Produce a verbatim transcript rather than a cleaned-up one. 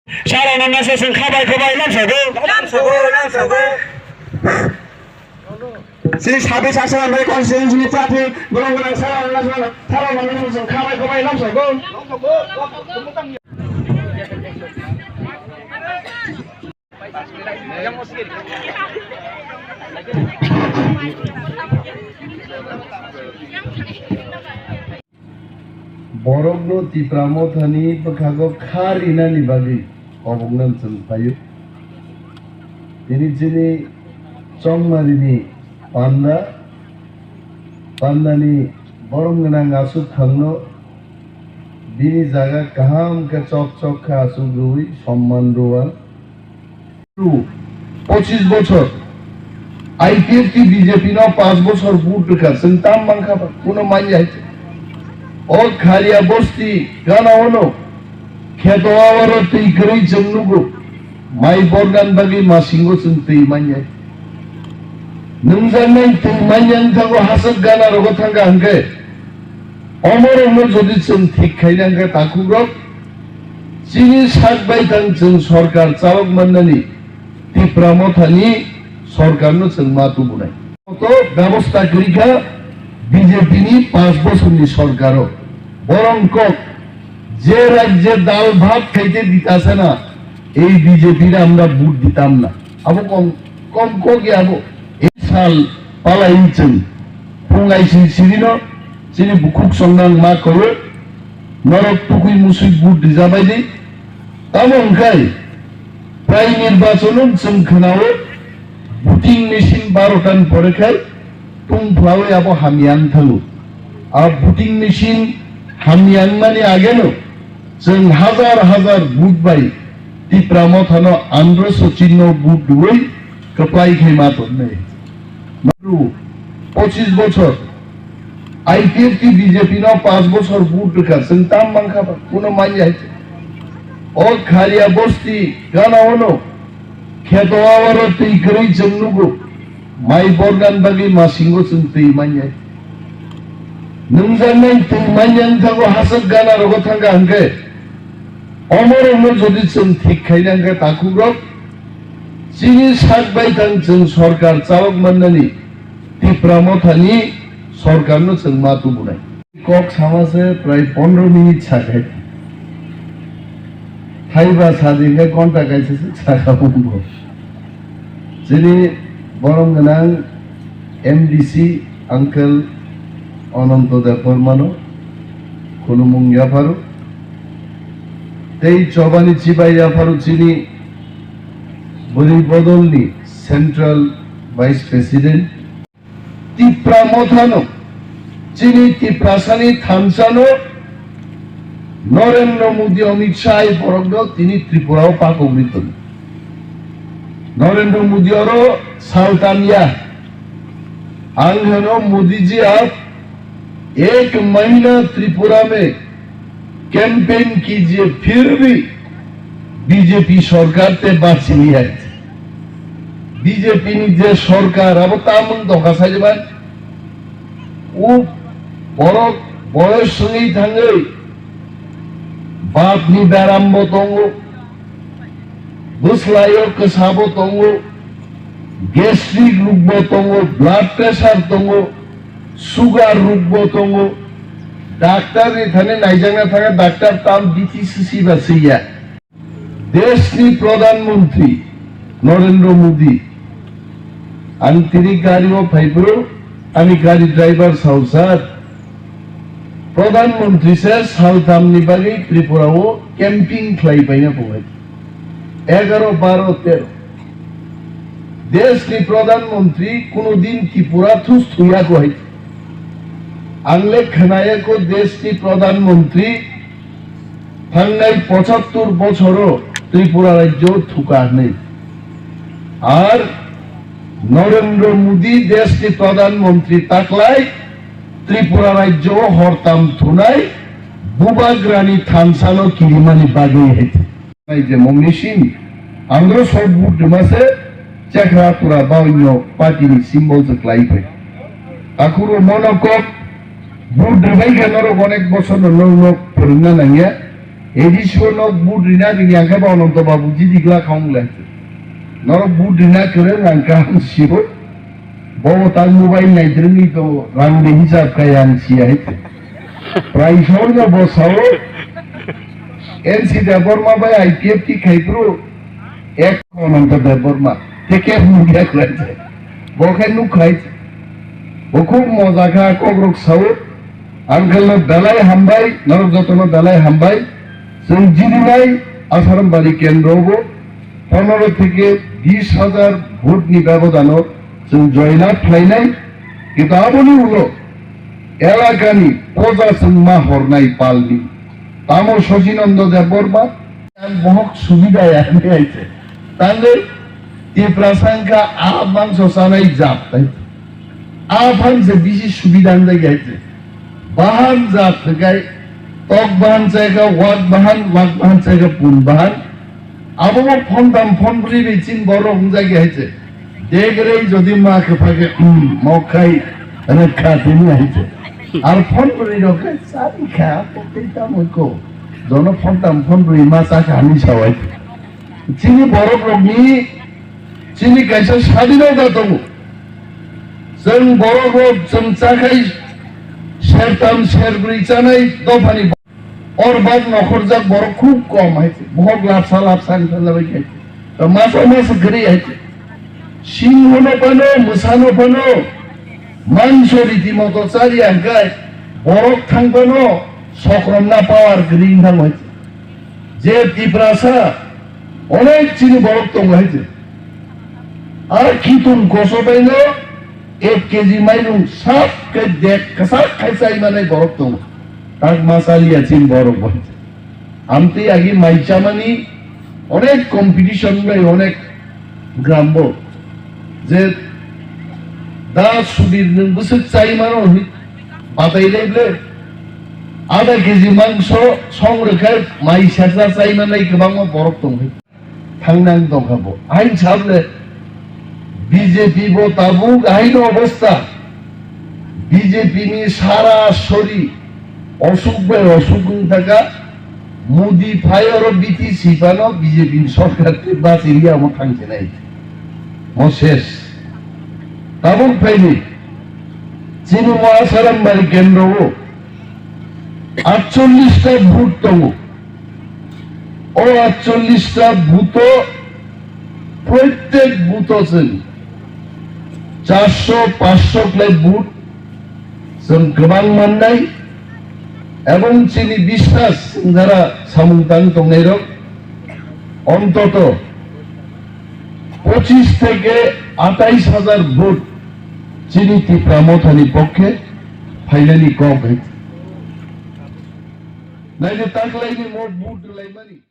Sara nana se sung khabai khabai lam sago. Lam sago, lam sago. Sini sabi sasa lambai konstituensi ni prati belum menang sara nana se sara nana se sung khabai khabai lam sago. Borokno Tipra Mothani bwkhago kha rinani bagwi koboknani chwng phaio. Tini chini Chongmarini panda, pandani borom gwnang aswk thangno bini jaga kaham khe chok chok khe aswk rwui somman rwuan. Pochis bochor I P F T B J P no panch bochor vote rwkha, chwng tam mankha ba, kuno manya hai. O Kharia bosti gana ono kheto awaro twi kwrwi chwng nugo, mai bornan bagwi masingo chwng twi manya. Nwngjaknai twi manya wngthago haswk gana rogo thangkha hwnkhe, omorokno jodi chwng thik khaina hwnkhe takhukrok, chini sak baithang chwng sorkar chalok mannani Tipra Mothani sorkarno chwng ma tubunai. Koto bebosta kwrwi kha B J P ni panch bosorni sorkaro. Borong kok je rajye dal bhat khaite ditasana, ei B J P re amra vote ditam na. Abo kom, kom kok ya abo. Ei sal palai chwng phung aisi sirino chini bukhuk songnang ma koyo. Norok tukui musui vote rijabai di. Tamo hwnkhe prai nirbachono chwng khwnao voting machine barotan pore khai tungphlawi abo hamya wng thango. A voting machine hamya wngmani ageno chwng hazar hazar vote bai Tipra Mothano androso chinno vote rwui kwplai khai ma tongnai. Pochis bochor I P F T B J P no panch bochor vote rwkha, chwng tam mankha ba, kuno manya hai. O Kharia bosti gana ono kheto awaro twi kwrwi chwng nugo, mai bornan bagwi masingo chwng twi manya. Nwngjaknai twi manya wngthago haswk gana rogo thangkha hwnkhe, omorokno jodi chwng thik khaina hwnkhe takhukrok, chini sak baithang chwng sorkar chalok mannani Tipra Mothani sorkarno chwng ma tubunai. Kok sama se prai pondro minute sakai. Thaiba sadi hwnkhe ghonta kaisa se saka bumbo. Chini borom gwnang M D C uncle Ananto Debbarmano khulumung yapharu. Tei chobani chibai yapharu chini bwrwi bodolni Central Vice President. Tipra Mothano, chini Tiprasani thansano Narendra Modi, Amit Shah hai borokno tini Tripura o pakogwi tongo. Narendra Modi oro saltam ya. Ang hwno Modi ji aap ek mahina Tripura mein campaign kijiye, phir bhi B J P sorkar te bachi liya hai. B J P ni je sorkar abo tamung doka sai man. U borok boyos songwi thangwi bap ni beram bo tongo, bwslai o kwsa bo tongo, gastric rok bo tongo, blood pressure tongo, sugar rok bo tongo. Doctor ni thani naijakna thanga, doctor tam B T C C ba swiya. Deshni Pradhan Mantri Narendra Modi, ang tini gari o phaiphuru, ani gari driver sao, sir, Pradhan Mantri se salthamni bagwi Tripura o camping khlai paina phubai. Egaro, baro, tero. Deshni Pradhan Mantri kuno din Tripura thus thuya ko hai. Ang le khnaya ko deshni Pradhan Mantri thangnai pochattor bochoro Tripura rajyo thuka hwnwi. Ar Narendra Modi deshni Pradhan Mantri taklai Tripura rajyo hortam thunai Bubagrani thansano kirimani bagwi hai. Nai je mongni sin andro so vote rwma se chekra tura baoino party ni symbol se klai phai. Akhuru mono kok vote rwbai khe norok onek bosor no norok no phwrwngna nangya. A D C o nok vote rina ringya khe ba Ananto Babu jidi gla kha wng le. Norok vote rina kwrwng ang kaham sio. Bo bo tak mobile nai drwngwi tongo, rang de hisab khai ang sia hai. Prai sor no bo sao. N C Debbarma bai I P F T khai phuru ek Ananto Debbarma. Te khe nukya khlai se. Bo khe nuk khai se. Bo khub moja kha, kokrok sao. Uncle no belai hambai, norok jotono belai hambai. Chwng jidinai Asarambari kendro bo ponoro theke bis hajar vote ni bebodano chwng joylab khlainai. Kintu aboni ulo elakani poja chwng ma hornai palni tamo Sachinando Debbarma. Ang bohok subida ya ni aise. Tangwi Tiprasa wngkha a mangso chanai jat tai. A phan se bisi subida wngwi aise. Bahan jat hwnkhe tok bahan chaikha, wak bahan, wak bahan chaikha, pun bahan. Abo bo phontham phonbrwi bai chini borok wngjak ya aise. Degrei jodi ma khe phage, um, mokhai rwkha tini aise. Ar phonbrwi rok khe chari kha, tei tamo ko. Jono phontham phonbrwi ma chakha hinwi sawai. Chini borok rokni, chini kaisa sadinota tongo. Chwng borok rok chwng chakhai sertam serbrwi chanai dophani. Or bak nokhorjak borok khub kom hai se. Bohok lapsa lapsa wngkha labai khai se. To masa masa kwrwi hai se. Singho no phano, mwsa no phano, mangso riti moto chari ang khai, borok thang phano, sokromna power kwrwi wng thango hai se. Je Tiprasa, onek chini borok tongo hai se. A khitung koso bai no, ek K G mairung sap khe dek kwchak khai chai manai borok tongo. Tak ma chaliya chini borok bo. Amtwi agi mai chamani onek competition bai onek gram bo. Je da Sudhir nwng bwswk chai mano hwnwi batai lai ble. Adha K G mangso song rwkha mai sersa chai manai kwbangma borok tong hai. Thangnang tongkha bo. Ain sable B J P bo tabuk aino obostha. B J P ni sara sori osuk bai osuk wng thaka. Modi phai oro B T C phano B J P ni sorkar tei bachiliya omo thangsinai. Mo ses. Tabuk phaini chini mo Asarambari kendro o atchollish ta booth tongo. O atchollish ta booth o proitek booth o chwng charso panchso khlai booth chwng kwbang mannai, ebong chini biswas chwng jara samung tang tongnai rok ontoto pochis theke atais hajar booth chini Tipra Mothani pokkhe phainani kok hai. Naidi taklaini mo booth rwlaimani.